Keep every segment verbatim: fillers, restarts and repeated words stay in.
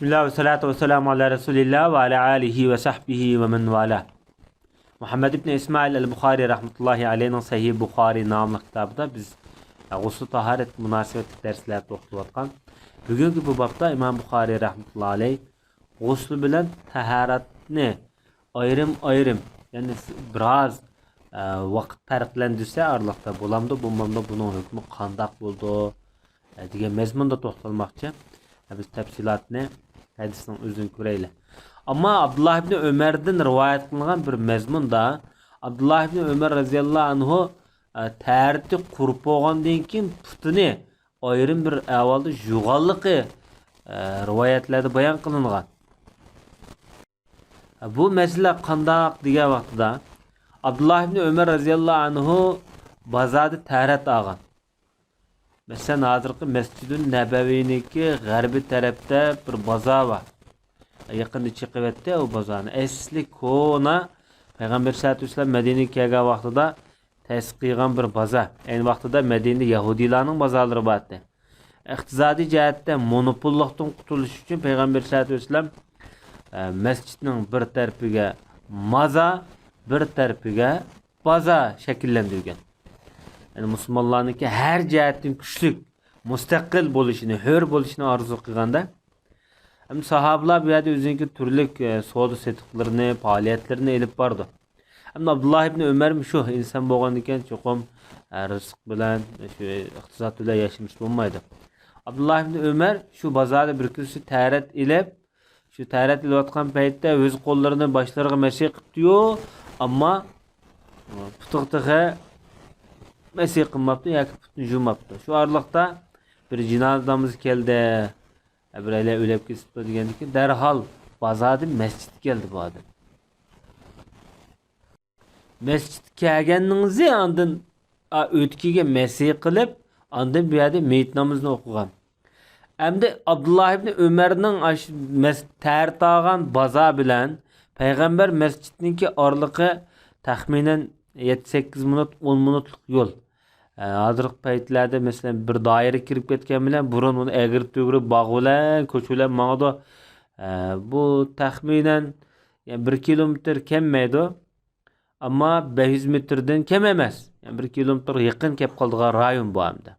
بىسمىللا ۋەسسالاتۇ ۋەسسالامۇ ئالا رەسۇلىللا ۋە ئالا ئالىھى ۋە سەھبىھى ۋە مەن ۋالا. مۇھەممەد ئىبنى ئىسمائىل ئەل بۇخارى رەھمەتۇللاھى ئەلەيھنىڭ سەھىھ بۇخارى ناملىق كىتابىدا بىز غۇسۇل تاھارەت مۇناسىۋەتلىك دەرسلەردە توختىلىۋاتقان. بۈگۈنكى بۇ بابتا ئىمام بۇخارى رەھمەتۇللاھى ئەلەيھ غۇسلى بىلەن تاھارەتنى ئايرىم-ئايرىم، يەنى بىراز، ئە، ۋاقىت پەرقلەندۈرسە ئارىلىقتا بولامدۇ، بولمامدۇ، بۇنىڭ ھۆكمى قانداق بولىدۇ، ئە، دېگەن مەزمۇندا توختالماقچى. ئە، بىز تەپسىلاتنى ھەدىسنىڭ ئۆزىدىن كۆرەيلى. ئەمما ئابدۇللا ئىبنى ئۆمەردىن رىۋايەت قىلىنغان بىر مەزمۇندا ئابدۇللا ئىبنى ئۆمەر رەزىياللاھۇ ئەنھۇ، ئە، تەھارىتى قۇرۇپ بولغاندىن كېيىن پۇتىنى ئايرىم بىر ئەھۋالدا يۇغانلىقى، ئە، رىۋايەتلەردە بايان قىلىنغان. بۇ مەسىلە قانداق دېگەن ۋاقتىدا، ئابدۇللا ئىبنى ئۆمەر رەزىياللاھۇ ئەنھۇ بازاردا تەھارەت ئالغان. مەسىلەن، ھازىرقى مەسجىدۇن نەبەۋىنىڭكى غەربىي تەرەپتە بىر بازار بار. يېقىندا چېقىۋەتتى ئۇ بازارنى. ئەسلى كونا پەيغەمبەر سەللەللاھۇ ئەلەيھى ۋەسەللەم مەدىنىگە كەلگەن ۋاقتىدا تەسىس قىلغان بىر بازار. ئەينى ۋاقتىدا مەدىنىدە يەھۇدىيلارنىڭ بازارلىرى بار ئىدى. ئىقتىسادىي جەھەتتە مونوپوللۇقتىن قۇتۇلۇش ئۈچۈن پەيغەمبەر سەللەللاھۇ ئەلەيھى ۋەسەللەم، ئە، مەسچىتنىڭ بىر تەرىپىگە مازار، بىر تەرىپىگە بازار شەكىللەندۈرگەن. يەنى مۇسۇلمانلارنىڭكى ھەر جەھەتتىن كۈچلۈك، مۇستەقىل بولۇشىنى، ھۆر بولۇشىنى ئارزۇ قىلغاندا، ئەمدى ساھابىلار بۇ يەردە ئۆزىنىڭكى تۈرلۈك، ئە، سودا سېتىقلىرىنى، پائالىيەتلىرىنى ئېلىپ بارىدۇ. ئەمدى ئابدۇللا ئىبنى ئۆمەرمۇ شۇ ئىنسان بولغاندىكىن، چوقۇم، ئە، رىزىق بىلەن، شۇ ئىقتىساد بىلەن ياشىمىسا بولمايدۇ. ئابدۇللا ئىبنى ئۆمەر شۇ بازاردا بىر كۈنسى تەھارەت ئېلىپ، شۇ تەھارەت ئېلىۋاتقان پەيتتە ئۆز قوللىرىنى باشلىرىغا مەسىھ قىپتۇ-يۇ، ئەمما پۇتىغا تېخى مەسىھ قىلماپتۇ ياكى پۇتىنى يۇماپتۇ. شۇ ئارىلىقتا بىر جىنازا نامىزى كەلدى. بىرەيلەر ئۆلۈپ كېتىپتۇ دېگەندىكىن، دەرھال بازاردىن مەسچىتكە كەلدى بۇ ئادەم. مەسچىتكە كەلگەننىڭىزى ئاندىن، ئا، ئۆتكىگە مەسىھ قىلىپ، ئاندىن بۇ يەردە مېيىت نامىزىنى ئوقۇغان. ئەمدى ئابدۇللا ئىبنى ئۆمەرنىڭ ئاشۇ مەس-، تەھارەت ئالغان بازار بىلەن پەيغەمبەر مەسچىتنىڭكى ئارىلىقى تەخمىنەن يەتتە، سەككىز مىنۇت، ئون مىنۇتلۇق يول. ئە، ھازىرقى پەيتلەردە، مەسىلەن، بىر دائىرە كىرىپ كەتكەن بىلەن، بۇرۇن ئۇنى ئەگرى-تۆگرى باغ بىلەن، كوچا بىلەن ماڭىدۇ. ئە، بۇ تەخمىنەن، يەنى، بىر كىلومېتىر كەممەيدۇ. ئەمما بەش يۈز مېتىردىن كەم ئەمەس. يەنى، بىر كىلومېتىرغا يېقىن كەپ قالىدىغان رايون بۇ ئەمدى.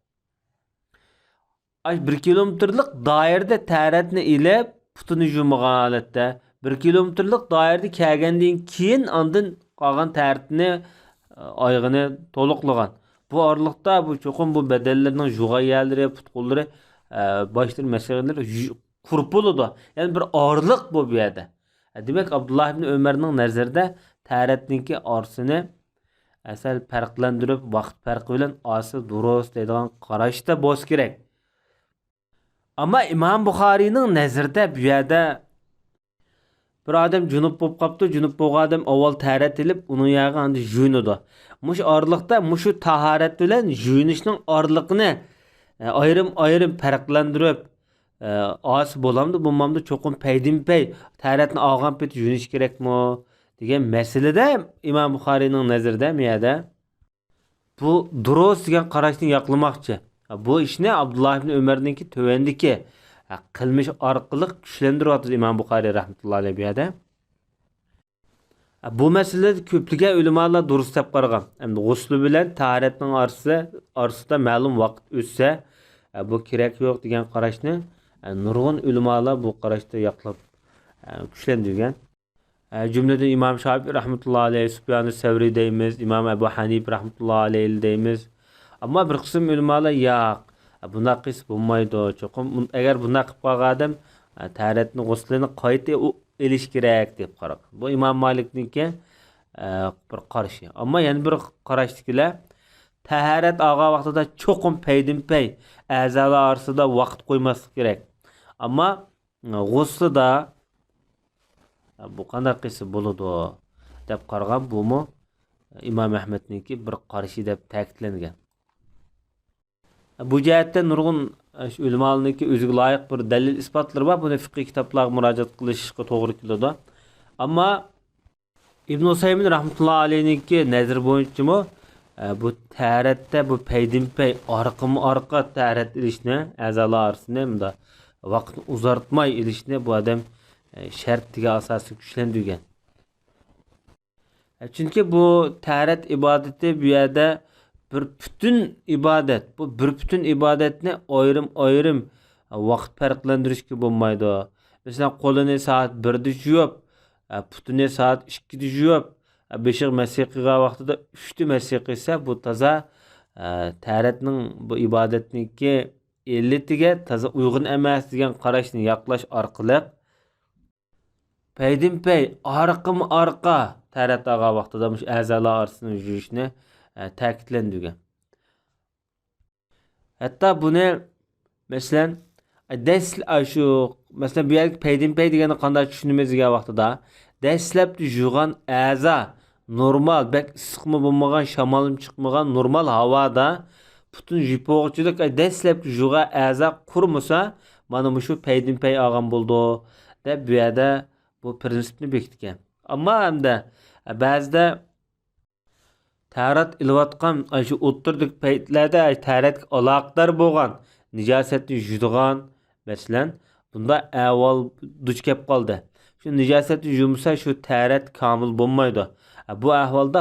ئاش بىر كىلومېتىرلىق دائىرىدە تەھارەتنى ئېلىپ، پۇتىنى يۇمىغان ھالەتتە، بىر كىلومېتىرلىق دائىرىدە كەلگەندىن كېيىن، ئاندىن قالغان تەھارىتىنى، ئايىغىنى تولۇقلىغان. بۇ ئارىلىقتا بۇ چوقۇم بۇ بەدەنلىرىنىڭ يۇغان يەرلىرى، پۇت-قوللىرى، ئە، باشلىرى، مەسىلەن، يۇ-، قۇرۇپ بولىدۇ. يەنى بىر ئارىلىق بۇ، بۇ يەردە. دېمەك، ئابدۇللا ئىبنى ئۆمەرنىڭ نەزىرىدە تەھارەتنىڭكى ئارىسىنى سەل پەرقلەندۈرۈپ، ۋاقىت پەرقى بىلەن ئارىسى دۇرۇس دەيدىغان قاراشتا بولسا كېرەك. ئەمما ئىمام بۇخارىينىڭ نەزىرىدە بۇ يەردە بىر ئادەم جۇنۇپ بولۇپ قاپتۇ، جۇنۇپ بولغان ئادەم ئاۋۋال تەھارەت ئېلىپ، ئۇنىڭ يەرىگە ئاندىن يۇيۇنىدۇ. مۇشۇ ئارىلىقتا مۇشۇ تاھارەت بىلەن يۇيۇنۇشنىڭ ئارىلىقىنى، ئە، ئايرىم-ئايرىم پەرقلەندۈرۈپ، ئە، ئاسى بولامدۇ، بولمامدۇ، چوقۇم پەيدىنپەي تەھارەتنى ئالغان پېتى يۇيۇنۇش كېرەكمۇ دېگەن مەسىلىدە ئىمام بۇخارىينىڭ نەزىرىدە بۇ يەردە بۇ دۇرۇس دېگەن قاراشنى ياقلىماقچى. بۇ ئىشنى ئابدۇللا ئىبنى ئۆمەرنىڭكى تۆۋەندىكى، ھە، قىلمىشى ئارقىلىق كۈچلەندۈرۈۋاتىدۇ ئىمام بۇخارىي رەھمەتۇللا ئەلەيھ بۇ يەردە. ھە، بۇ مەسىلىدە كۆپلىگەن ئۆلىمالار دۇرۇس دەپ قارىغان. ئەمدى غۇسلى بىلەن تاھارەتنىڭ ئارىسى، ئارىسىدا مەلۇم ۋاقىت ئۆتسە، ھە، بۇ كېرەك يوق دېگەن قاراشنى، ھە، نۇرغۇن ئۆلىمالار بۇ قاراشتا ياقلاپ، ھە، كۈچلەندۈرگەن. ئە، جۈملىدىن ئىمام شافىئى رەھمەتۇللا ئەلەيھ، سۇپيانۇ سەۋرى دەيمىز، ئىمام ئەبۇ ھەنىپە رەھمەتۇللا ئەلەيھ دەيمىز. ئەمما بىر قىسىم ئۆلىمالار ياق، بۇنداق قىلسا بولمايدۇ. چوقۇم بۇن-، ئەگەر بۇنداق قىلىپ قالغان ئادەم، ئە، تەھارەتنى، غۇسلىنى قايتا ئېلىش كېرەك دەپ قارىغان. بۇ ئىمام مالىكنىڭكى، ئە، بىر قارىشى. ئەمما يەنە بىر قاراشتىكىلەر تەھارەت ئالغان ۋاقتىدا چوقۇم پەيدىنپەي ئەزالار ئارىسىدا ۋاقىت قويماسلىق كېرەك. ئەمما غۇسلىدا بۇ قانداق قىلسا بولىدۇ دەپ قارىغان، بۇمۇ ئىمام ئەھمەدنىڭكى بىر قارىشى دەپ تەكىتلەنگەن. بۇ جەھەتتە نۇرغۇن ئۆلىمالارنىڭكى ئۆزىگە لايىق بىر دەلىل ئىسپاتلىرى بار. بۇنى فىقھىي كىتابلارغا مۇراجىئەت قىلىشقا توغرا كېلىدۇ. ئەمما ئىبن ئۇسەيمىن رەھمەتۇللا ئەلەيھنىڭكى نەزىرى بويىچىمۇ، ئە، بۇ تەھارەتتە بۇ پەيدىنپەي ئارقىمۇ ئارقا تەھارەت ئېلىشنى، ئەزالار ئارىسىنى مۇنداق ۋاقىتنى ئۇزارتماي ئېلىشنى بۇ ئادەم، ئە، شەرت دېگەن ئاساسىنى كۈچلەندۈرگەن. ئە، چۈنكى بۇ تەھارەت ئىبادىتى بۇ يەردە بىر پۈتۈن ئىبادەت. بۇ بىر پۈتۈن ئىبادەتنى ئايرىم-ئايرىم ۋاقىت پەرقلەندۈرۈشكە بولمايدۇ. مەسىلەن، قولىنى سائەت بىردە يۇيۇپ، ئە، پۇتىنى سائەت ئىككىدە يۇيۇپ، ئە، بېشىغا مەسح قىلغان ۋاقتىدا ئۈچتە مەسح قىلسا، بۇ تازا، ئە، تەھارەتنىڭ، بۇ ئىبادەتنىڭكى ئىللىتىگە تازا ئۇيغۇن ئەمەس دېگەن قاراشنى ياقلاش ئارقىلىق، پەيدىنپەي، ئارقىمۇ ئارقا تەھارەت ئالغان ۋاقتىدا مۇشۇ ئەزالار ئارىسىنى يۇيۇشنى، ئە، تەكىتلەندۈرگەن. ھەتتا بۇنى، مەسىلەن، دەس-، ئاشۇ، مەسىلەن، بۇ يەردىكى پەيدىنپەي دېگەننى قانداق چۈشىنىمىز دېگەن ۋاقتىدا، دەسلەپتە يۇغان ئەزا نورمال، بەك ئىسسىقمۇ بولمىغان، شامالمۇ چىقمىغان نورمال ھاۋادا پۇتىنى يۇيۇپ بولغۇچىلىك، ئەي، دەسلەپكى يۇغان ئەزا قۇرۇمىسا، مانا مۇشۇ پەيدىنپەي ئالغان بولىدۇ، دەپ بۇ يەردە بۇ پىرىنسىپنى بېكىتكەن. ئەمما ھەمدە بەزىدە تەھارەت ئېلىۋاتقان، ئاشۇ ئوتتۇرىدىكى پەيتلەردە تەھارەتكە ئالاقىدار بولغان نىجاسەتنى يۇيىدىغان، مەسىلەن، بۇنداق ئەھۋال دۇچ كەپ قالدى. شۇ نىجاسەتنى يۇمىسا، شۇ تەھارەت كامىل بولمايدۇ. بۇ ئەھۋالدا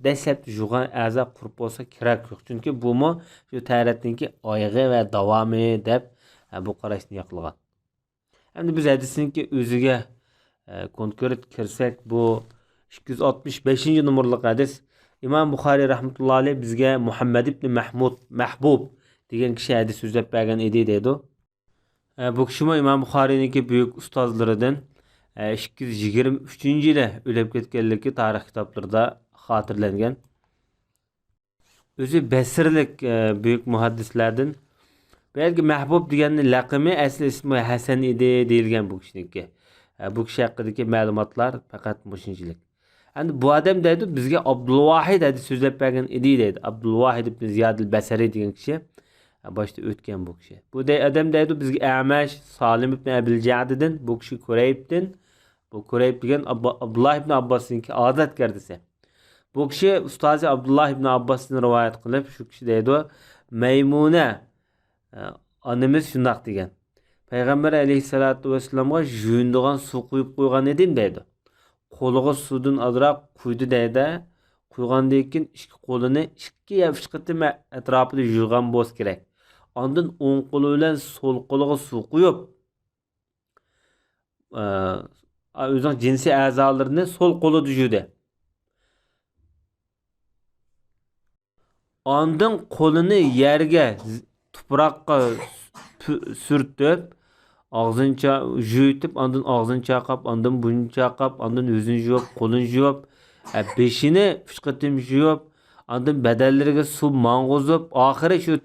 دەسلەپتە يۇغان ئەزا قۇرۇپ بولسا كېرەك يوق. چۈنكى بۇمۇ شۇ تەھارەتنىڭكى ئايىغى ۋە داۋامى دەپ، بۇ قاراشنى ياقلىغان. ئەمدى بىز ھەدىسنىڭكى ئۆزىگە، ئە، كونكرېت كىرسەك، بۇ ئىككى يۈز ئاتمىش بەشىنچى نومۇرلۇق ھەدىس. ئىمام بۇخارىي رەھمەتۇللا ئەلەيھ بىزگە مۇھەممەد ئىبنى مەھمۇد، مەھبۇب دېگەن كىشى ھەدىس سۆزلەپ بەرگەن ئىدى دەيدۇ. ئە، بۇ كىشىمۇ ئىمام بۇخارىينىڭكى بۈيۈك ئۇستازلىرىدىن، ئە، ئىككى يۈز يىگىرمە ئۈچىنچى يىلى ئۆلۈپ كەتكەنلىكى تارىخ كىتابلىرىدا خاتىرىلەنگەن. ئۆزى بەسرىلىك، ئە، بۈيۈك مۇھەددىسلەردىن. بۇ يەردىكى مەھبۇب دېگەننى لەقىمى، ئەسلى ئىسمى ھەسەن ئىدى دېيىلگەن بۇ كىشىنىڭكى. ئە، بۇ كىشى ھەققىدىكى مەلۇماتلار پەقەت مۇشۇنچىلىك. ئەمدى بۇ ئادەم دەيدۇ، بىزگە ئابدۇلۋاھىد ھەدىس سۆزلەپ بەرگەن ئىدى دەيدۇ. ئابدۇلۋاھىد ئىبن زىيادىل بەسرى دېگەن كىشى، ئە، باشتا ئۆتكەن بۇ كىشى. بۇ دەي-، ئادەم دەيدۇ، بىزگە ئەمەش، سالىم ئىبن ئەبىل جەدىدىن، بۇ كىشى كۇرەيبتىن، بۇ كۇرەيب دېگەن ئابلا-، ئابدۇللا ئىبن ئابباسنىڭكى ئادەتكەردىسى. بۇ كىشى ئۇستازى ئابدۇللا ئىبن ئابباستىن رىۋايەت قىلىپ، شۇ كىشى دەيدۇ، مەيمۇنە، ئە، ئانىمىز شۇنداق دېگەن. پەيغەمبەر ئەلەيھىسسالاتۇ ۋەسسالامغا يۇيۇنىدىغان سۇ قۇيۇپ قويغان ئىدىم دەيدۇ. قولىغا سۇدىن ئازراق قۇيدى دەيدۇ. قۇيغاندىن كېيىن ئىككى قولىنى ئىككى يا ئۈچ قېتىم ئەتراپىدا يۇيغان بولسا كېرەك. ئاندىن ئوڭ قولى بىلەن سول قولىغا سۇ قۇيۇپ، ئە، ئۆزىنىڭ جىنسىي ئەزالىرىنى سول قولىدا يۇدى. ئاندىن قولىنى يەرگە، تۇپراققا پۈ-، سۈرتۈپ، ئاغزىنى چا-، يۇيۇتۇپ، ئاندىن ئاغزىنى چايقاپ، ئاندىن بۇرنىنى چايقاپ، ئاندىن يۈزىنى يۇيۇپ، قولىنى يۇيۇپ، ئە، بېشىنى ئۈچ قېتىم يۇيۇپ، ئاندىن بەدەنلىرىگە سۇ ماڭغۇزۇپ، ئاخىرى شۇ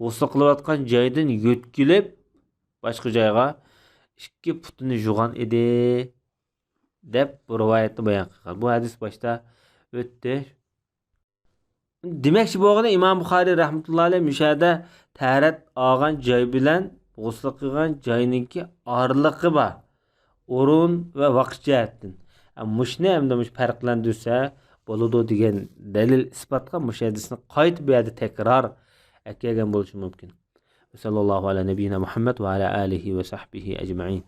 غۇسۇل قىلىۋاتقان جايدىن يۆتكىلىپ، باشقا جايغا ئىككى پۇتىنى يۇغان ئىدى، دەپ بۇ رىۋايەتنى بايان قىلغان. بۇ ھەدىس باشتا ئۆتتى. دېمەكچى بولغىنى، ئىمام بۇخارىي رەھمەتۇللا ئەلەيھ مۇشۇ يەردە تەھارەت ئالغان جاي بىلەن غۇسۇل قىلغان جاينىڭكى ئارىلىقى بار. ئورۇن ۋە ۋاقىت جەھەتتىن. ئە، مۇشۇنى ئەمدى مۇشۇ پەرقلەندۈرسە بولىدۇ دېگەن دەلىل ئىسپاتقا مۇشۇ ھەدىسنى قايتا بۇ يەردە تەكرار ئەكەلگەن بولۇشى مۇمكىن. وصلى الله على نبينا محمد وعلى آله وصحبه أجمعين.